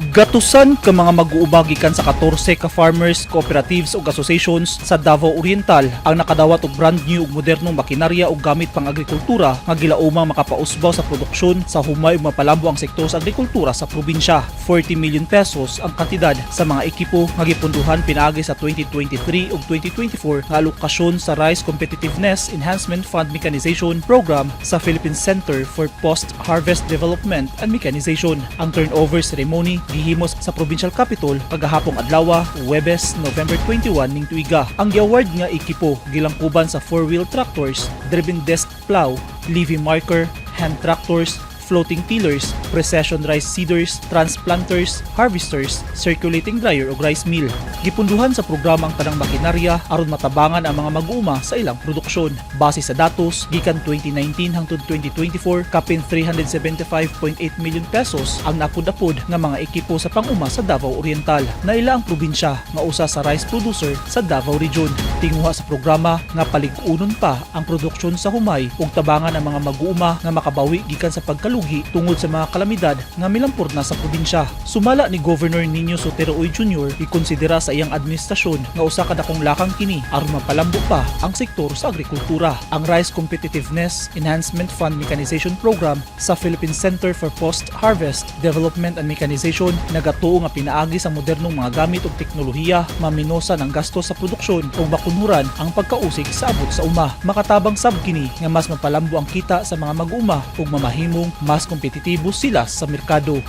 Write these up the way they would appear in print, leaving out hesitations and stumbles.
Gatusan ka mga mag-uuma gikan sa 14 ka farmers, cooperatives ug associations sa Davao Oriental ang nakadawat og brand new ug modernong makinarya ug gamit pang agrikultura nga gilaumang makapausbaw sa produksyon sa humay ug mapalambo ang sektor sa agrikultura sa probinsya. 40 million pesos ang kantidad sa mga ekipo nga gipunduhan pinaagi sa 2023 ug 2024 nga alokasyon sa Rice Competitiveness Enhancement Fund Mechanization Program sa Philippine Center for Post-Harvest Development and Mechanization. Ang turnover ceremony gihimo sa Provincial Capitol kagahapong adlaw, Huwebes, November 21 ning tuiga. Ang gi-award nga ekipo gilangkuban sa four-wheel tractors, driven disc plow, levy marker, hand tractors, floating tillers, precision rice seeders, transplanters, harvesters, circulating dryer ug rice mill. Gipunduhan sa programa ang tanang makinarya aron matabangan ang mga mag-uuma sa ilang produksyon. Base sa datos, gikan 2019 hangtod 2024, kapin 375.8 million pesos ang naapod-apod nga mga ekipo sa panguma sa Davao Oriental. Naila ang probinsya nga usa sa rice producer sa Davao Region. Tinguha sa programa nga palig-unon pa ang produksyon sa humay ug tabangan ang mga mag-uuma nga makabawi gikan sa pagkalugi tungod sa mga kalamidad nga milampor na sa probinsya. Sumala ni Governor Niño Sotero Uy Jr., gikonsidera sa iyang administrasyon nga usa ka dakong lakang kini aron mapalambo pa ang sektor sa agrikultura. Ang Rice Competitiveness Enhancement Fund Mechanization Program sa Philippine Center for Post-Harvest Development and Mechanization nagatuo nga pinaagi sa modernong mga gamit ug teknolohiya, maminosan ang gasto sa produksyon ug makunhuran ang pagkausig sa abot sa uma. Makatabang sab kini nga mas mapalambo ang kita sa mga mag-uma ug mamahimong mas kompetitibo sila sa merkado.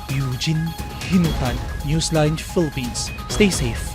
Eugene Hinutan, Newsline Philippines. Stay safe.